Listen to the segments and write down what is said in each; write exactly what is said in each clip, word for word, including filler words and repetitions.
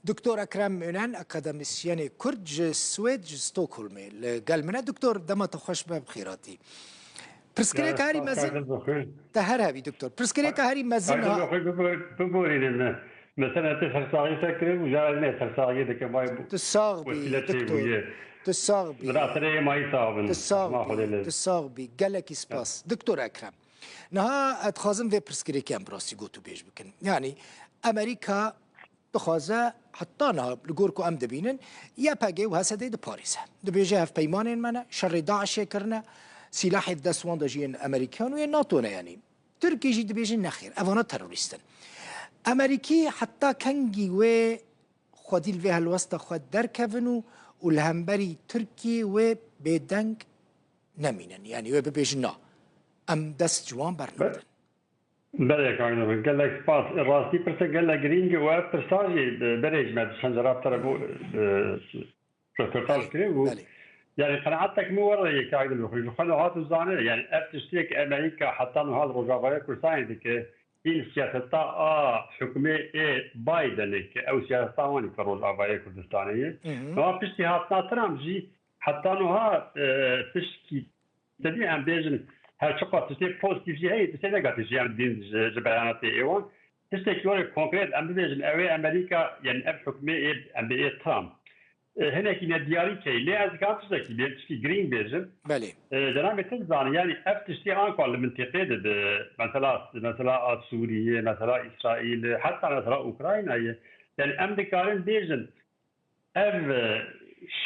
Doktor Ekrem Önen, akademîsyenê Kurd ji Swêd, ji Stockholmê li gel min e. Doktor, dema te xweş be, bi xêr hatî. Pirsgirêka herî mezin, te her hebî, doktor. Pirsgirêka herî mezin ha. Biborînin me. Mesela te sersaxiyê te kirin û jara me sersaxiyê dike vay bu. Tu sax bî, doktor. Tu sax bî. Ratirê mayî sax bin. Tu sax bî. Tu sax bî. Gelekî spas. Doktor Ekrem. Niha ez dixwazim vê pirsgirêkê em bi rastî gotûbêj bikin. Yanî Amerîka dixwaze heta niha li gor ku em dibînin, Y P G û H S D'yê diparêze. Dibêje hevpeymanên me ne, şerê DAIŞê kirine, sîlahê di dest wan de jî yên Amerîkan û yên NATO ne yanî. Tirkî jî dibêjin nexêr, evana terorîst in. Amerîkî heta kengî wê xwedî li vê helwesta xwe derkevin û, û li hemberî Tirkiyê wê bêdeng nemînin. Yanî wê bibêjin na, em dest ji wan bernadin. Belê, kaynaxin. Gelek spas. Rastî pirse gelek girîng e û ev pirsa jî, e, berê ji me çend cara bi te re bû, e, röportaj kirin û, belê, yanî qenaetek min were yê kaynaxin. Ji xwe niha tu zanî, yanî ev tiştiyek Amerîka heta niha li Rojavayê Kurdistanê dike, hîn siyaseta a hikûmê ê Bidenê ke ew siyaseta wan ê ke Rojavayê Kurdistanê ye. Niha piştî hatina Trump jî heta niha, e, pişkî Tevî em bêjin, her çiqas tiştê pozîtîf jî heye, tiştê negatîf jî em dîn ji, ji beyanatê êwan. Tiştekî were konkret em bibêjin, ew ê Amerîka, yanî ev hikûmê ê, em bê ê Trump. E, hinekî nediyarî key, lê ez dikarim tiştekî bê, tiştî girîng bêjim. Belê. E, cenabê te dizane, yanî ev tiştê anka li mintîqê de bi, mesela, mesela a Sûriyê, mesela Îsraîlê, heta mesela Ukraynayê. Yanî em dikarin bêjin, Ev, e,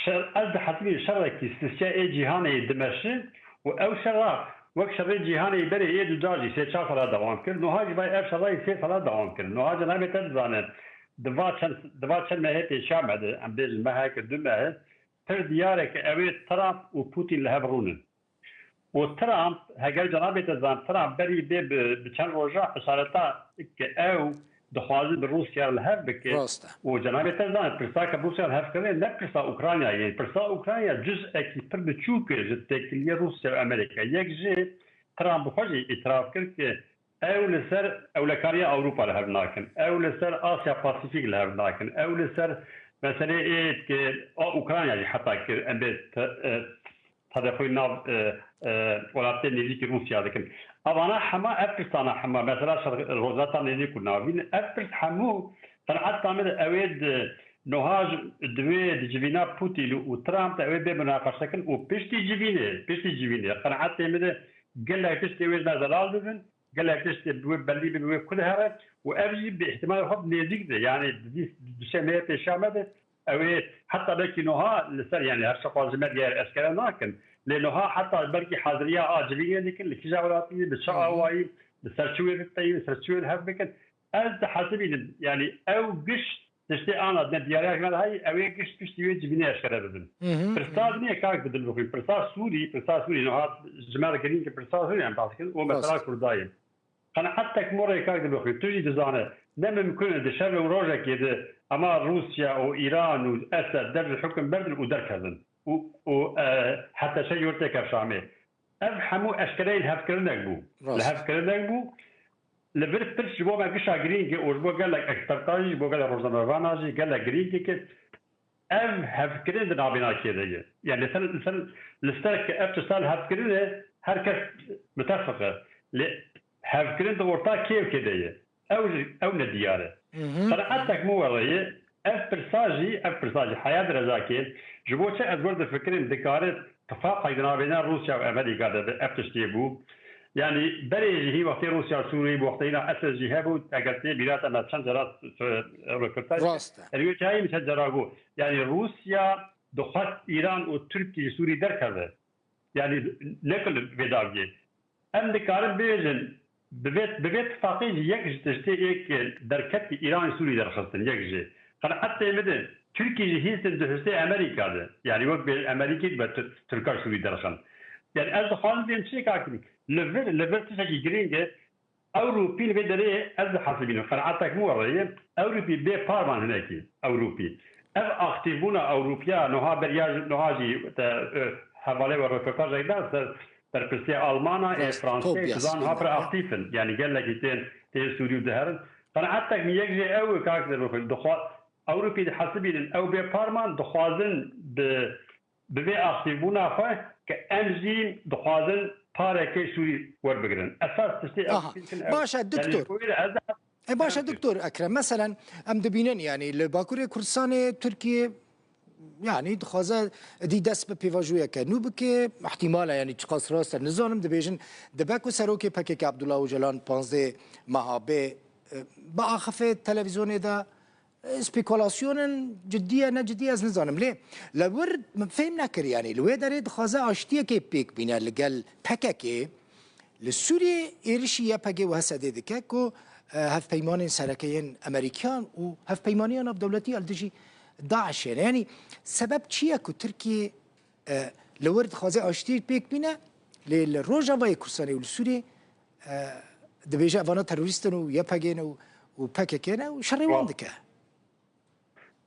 şer, ez dihesibînim şerekî sisya ê cîhanê yê dimeşe û ew şera wek şerê cîhanê yê berê ê duca jî sê çar sala dewam kir. Niha jî vay ev şera yê sê sala dewam kir. Niha cenabê te dizane, di va çend, di va çend mehê pêşiya me de, em bêjin meheke du mehê, pir diyar e ke ew ê Trump û Putin li hev rûnin. Û Trump, heger cenabê te zan, Trump berî bê bi, bi çend roja işareta ke ew dixwaze bi Rûsya li hev bike. Rast e. Û cenabê te zan, pirsa ke Rûsya li hev kiriye, ne pirsa Ukraynayê ye. Pirsa Ukrayna cuz'ekî pir biçûk e ji têkiliyê Rûsya û Amerîka. Yek jê Trump bi xwe jî îtiraf kir ke ew li ser ewlekariya Ewropa li hev nakin. Ew li ser Asya Pasîfîk li hev nakin. Ew li ser meselê ê ke a Ukrayna jî heta kir, em bê te-, e, tadexuyî nav, e, e, welatê nêzîkî Rûsya dikin. Evana hema ev pirsana hema, mesela şer-, Rojhilata Nêzîk û Navîn, ev pirs hemû qenaeta min de ew ê di, niha ji, di wê di civîna Putin û Trump de ew ê bê munaqeşekin û piştî civînê, piştî civînê qenaetê min de gelek tiştê wê ji me zelal bibin, gelek tiştê bi wê belî bin wê ku dihere û ev jî bi îhtimalê xwe bi nêzîk de, yanî di vî, di şemê pêşiya me de, ew ê heta belkî niha li ser, yanî her çiqas ji medyayê eşkere nakin, lê niha heta belkî haziriya a civînê dikin, li kîja welatî, bi çi awayî, li ser çi wê bipeyîn, li ser çi wê li hev bikin. Ez dihesibînim, yanî ew giş tiştê ana ne diyariya me heye, ew ê giş piştî wê civînê eşkere bibin. Pirsa din ê kak bi dil bixwîn, pirsa Sûrî, pirsa Sûrî, niha ji me re girîng e pirsa Sûrî em behs dikin, û mesela Kurda ye. Qenaetek morê kak dibixwî, tu jî dizane, ne mimkun e di şev û rojekê de ema Rûsya û Îran û Esed dev ji hukm berdin û derkevin. Û, û, e, heta şe yurtê kevşamê. Ev hemû eşkereyên hevkirinek bû. Li hevkirinek bû. Li vir pirs ji bo me gişa girîng e û ji bo gelek ekspertan jî, ji bo gelek rojnamevana jî gelek girîng e ke ev hevkirin di navbêna kê de ye. Yani li ser, li ser, li ser ke ev tiştan hevkirin e, her kes mutefik e. Lê hevkirin di orta kê û kê de ye. Ew jî, ew nediyar e. Qenaetek min were ye, ev pirsa jî, ev pirsa jî heya derecakê, ji bo çi ez wer difikirim dikare tifaqek di navbêna Rûsya û Amerîka de bi ev tiştê bû. Yanî berê jî hî wextê Rûsya Sûrî bû, wextê hîna Esed jî hebû, eger tê bîra te me çend cara, e, röportaj. Rast e. Erê wê çayî min çend cara got. Yanî Rûsya dixwest Îran û Tirkî ji Sûrî derkeve. Yanî ne ku li vê dawiyê. Em dikarin bêjin, bi vê, bi vê tifaqê jî yek ji tiştê ê ke derketî Îran Sûrî derxistin, yek jê. Qenaetê min de Tirkî jî hîstin di hustê Amerîka de. Yanî wek bê Amerîkî dibe Tir-, Tirka Sûrî derxin. Yanî ez dixwazim bêm çi kar kirin. Li vir, li vir tiştekî girîng e. Ewropî li vê derê ez dihesibînim. Qenaetek min were ye. Ewropî bê par man hinekî. Ewropî. Ev aktîvbûna Ewropiya niha beriya ji, niha jî te, e, hevalê we röportajek da ser berpirsiyê Almana, ê Fransê, tu zan ha pir aktîf in. Yanî gelekî tên, tên Sûrî û diherin. Qenaetek min yek jê ew e kak de bixwin. Dixwa-, Ewropî dihesibînin ew bê parman dixwazin bi, bi vê aktîvbûna xwe ke em jî dixwazin parekê Sûrî werbigirin. Esas tiştê ew Aha. Baş e, yanî doktor. Ji bo wê re ez E, baş e, doktor Ekrem. Meselen, em dibînin, yanî li Bakurê Kurdistanê Tirkiye, yanî dixwaze dî dest bi pêvajoyeke nû bike. Îhtîmal e, yanî çiqas rast e, nizanim, dibêjin, dibe ku serokê P K K Abdullah Ocalan panzdeh meha bê, e, biaxifê televîzyonê de, e, spekulasyonin cidî ye, ne cidî ye, ez nizanim. Lê li wir min fêm nekir, yanî li wê derê dixwaze aştiyekê pêk bîne li gel P K K. Li Sûriyê êrişî Y P G û H S D dike ku, e, hevpeymanên sereke yên Amerîkan û hevpeymaniya navdewletî ya li dijî DAIŞê ne. Yanî sebeb çi ye ku Tirkiye, e, li wir dixwaze aştiyê pêk bîne, lê li Rojavayê Kurdistanê û li Sûriyê, e, dibêje evana terorîst in û Y P G ne û, û P K K ne û şerê wan dike?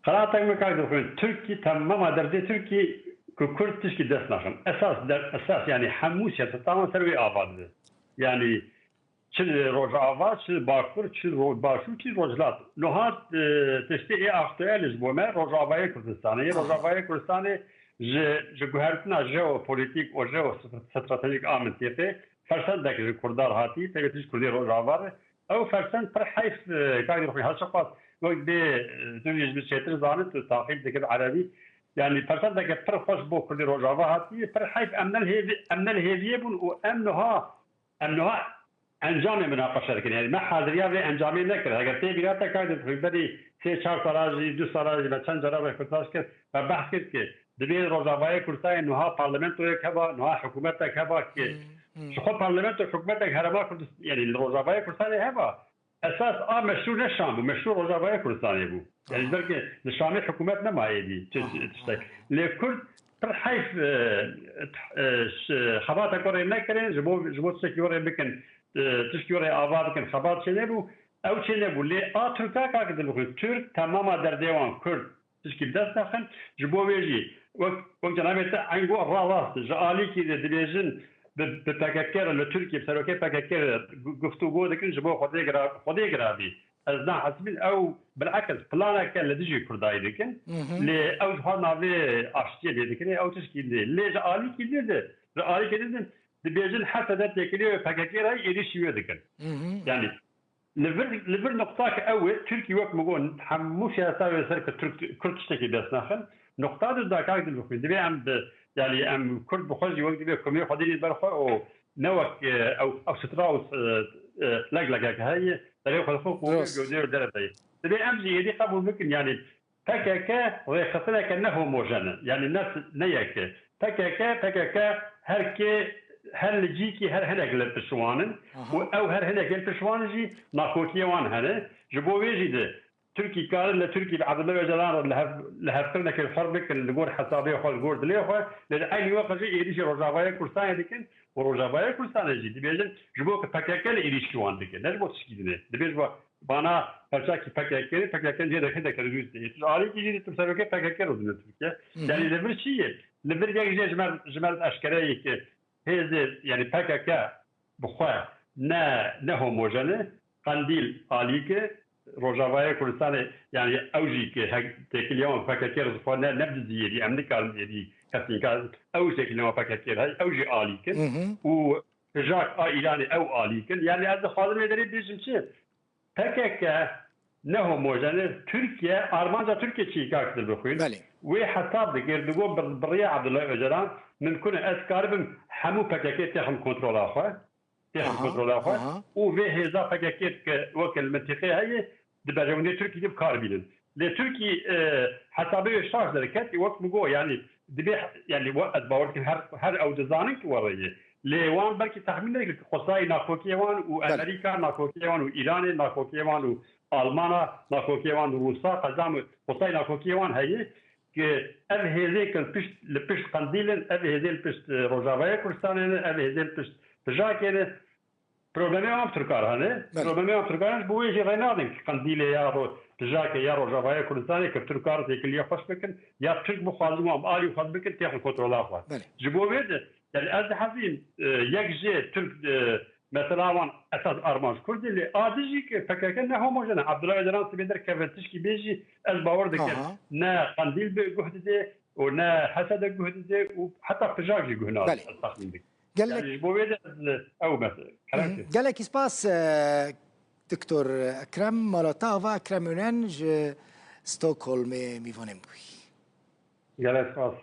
Qenaetek min kak dixwin, Tirkî, temama derdê Tirkî ku Kurd tişkî dest naxin. Esas der-, esas, yanî hemû siyaseta wan ser wê ava dibe. Yanî çi li Rojava, çi li Bakur, çi li Ro-, Başûr, çi li Rojhilat. Niha, e, tiştê ê aktuel ji bo me Rojavayê Kurdistanê ye. Aha. Rojavayê Kurdistanê ji, ji guhertina jeopolîtîk û jeostratejîk a mintîqê fersendek ji Kurdan hatî, pêwîst ji Kurdê Rojava re. Ew fersend pir heyf, e, kak dixwî, her çiqas wek bê, e, tu jî ji min çêtir zanî, tu taqîb dikî bi erebî. Yanî fersendeke pir xweş bo Kurdê Rojava hatiye, pir heyf em ne li hêvî-, em ne li hêviyê bûn û em niha, em niha encamê minaqeşe dikin. Yanî me haziriya vê encamê nekir. Heger tê bîra te kak dixwî berî sê çar sala jî, du sala jî me çend cara rêxistintaş kir, me behs kir ki Divê Rojavayê Kurdistanê nuha parlamentoyek heba, nuha hikûmetek heba ki Hmm, hmm. ji xwe parlamento hikûmetek Herêma Kurdistan, yanî li Rojavayê Kurdistanê heba. Esas a meşrû ne Şam bû, meşrû Rojavayê Kurdistanê bû. Yanî Aha. belkî li Şamê hikûmet nema êdî, ti-, Aha, tiştek. aha. Lê Kurd pir heyf, e, e, ş-, xebata ku rê nekirin, ji bo, ji bo tiştekî wê rê bikin, e, tiştekî wê rê ava bikin, xebat çênebû, ew çênebû. Lê a Tirka kak dibixwin, Tirk temama derdê wan Kurd tişkî bi dest nexin. Ji bo wê jî wek, wek cenabê te eng got rarast, ji alîkî de dibêjin bi, bi P K K re li Tirkiye, bi serokê P K K re gu-, guftûgo dikin, ji bo Xwedê gira-, Xwedê girabî. Ez nahesibîn ew bilekis planeke li dijî Kurdayî dikin. Hı hı. Lê ew ji xwe navê aştiyê lê dikin, ew tişkî lê. Lê ji alîkî lê de, ji alîkî lê de dibêjin her sede têkiliyê P K K re êrîşî wê dikin. Hı hı. Yanî Li vir, li vir nuqtak ew e, Tirkî wek min got, hemû siyaseta wê ser ku Tirk, Kurd tiştekî dest naxin. Nuqta du da kak dilbixwîn. Divê em bi, yanî em Kurd bi xwe jî wek divê komê xwe dînî ber xwe û ne wek, e, ew, ew sitra û, e, e, leg legek heye, derê xwe xwe û Rast. Gövdeyê derve ye. Divê em jî êdî qebûl bikin, yanî P K K rêxistineke ne homojen e, yanî ne, ne yek e. P K K, P K K her kê, her li cîkî her hinek li pişt wan in Aha. û ew her hinek yên pişt wan jî nakokiyê wan hene. Ji bo wê jî de Tirkî karin li Tirkî bi Abdullah Öcalan re li hev, li hevkirinekê xurt bikin li gor hesabê xwe, li gor dilê xwe, lê di eynî wext jî êrîşî Rojavayê Kurdistanê dikin û Rojavayê Kurdistanê jî dibêjin ji bo ku P K K li êrîşî wan dike, ne ji bo tişkî din e. Dibêj we Bana perçakî P K K, P K K jê derxê de terorîst e. Tu alîkî jî tu serokê P K K re dine Tirkiye. Hı hı. Yanî li vir çi ye? Li vir yek jê ji me, ji me eşkere ye ki hêzê, yanî P K K bi xwe ne, ne homojen e. Qendîl alîk e. Rojavayê Kurdistanê, yanî ew jî ki hek-, têkiliya wan P K K re ji xwe ne, ne bi diziyê dî, em nikarin êdî kesî kar, ew jî têkiliya wan P K K re, ew jî alîk in. Hı hı. Û pijak a Îranê ew alîk in. Yanî ez dixwazim vê derê bêjim çi? P K K ne homojen e. Tirkiye, armanca Tirkiye çi ye kak dilbixwîn? Belê. Wê hesab dikir, digot bi, bi riya Abdullah Öcalan, mimkun e ez karibim hemû P K K têxim kontrola xwe, têxim Aha, kontrola xwe aha. û vê hêza P K K ke weke li mintîqê heye, di berjewendê Tirkî de bi kar bînin. Lê Tirkî, e, hesabê wê şaş derket, wek min got, yanî dibê, yanî we ez bawer dikim her, her ew dizanin ki we re ye. Lê wan belkî texmîn nekir ki qusayê nakokiyê wan û Belê. Amerîka nakokiyê wan û Îranê nakokiyê wan û Almana nakokiyê wan û Rûsa, qezam qusayê nakokiyê wan heye ki ev hêzê ki li pişt, li pişt Qendîl in, ev hêzê li pişt, e, Rojavayê Kurdistanê ne, ev hêzê li pişt Pijakê ne. Problemê wan bi Tirkan hene. Belê. Problemê wan bi Tirkan hene, ji bo wê jî rê nadin ki Qendîlê ya Ro-, Pijakê ya Rojavayê Kurdistanê ki Tirkan têkiliyê xweş bikin, ya Tirk bixwazin wan bi alî xwe bikin, têxin kontrola xwe. Belê. Ji bo wê de, yani ez dihezîm, e, yek jê Tirk, e, Mesela wan esas armanc Kurd e, lê a dî jî ki P K K ne homojen e. Abdullah Ocalan sibê derkeve tişkî bê jî ez bawer dikim Aha. ne Qandîl bi guh didê û ne Hesede guh didê û heta Pijak jî guh nade, Belê. ez texmîn dikim. Gelek Yani ji bo wê de ez ew mes-, kerem Hı hı. kir. Gelekî spas, e, Doktor Ekrem, mala te ava, Ekrem Önen ji Stockholmê mîvanê min bûyî. Gelek spas.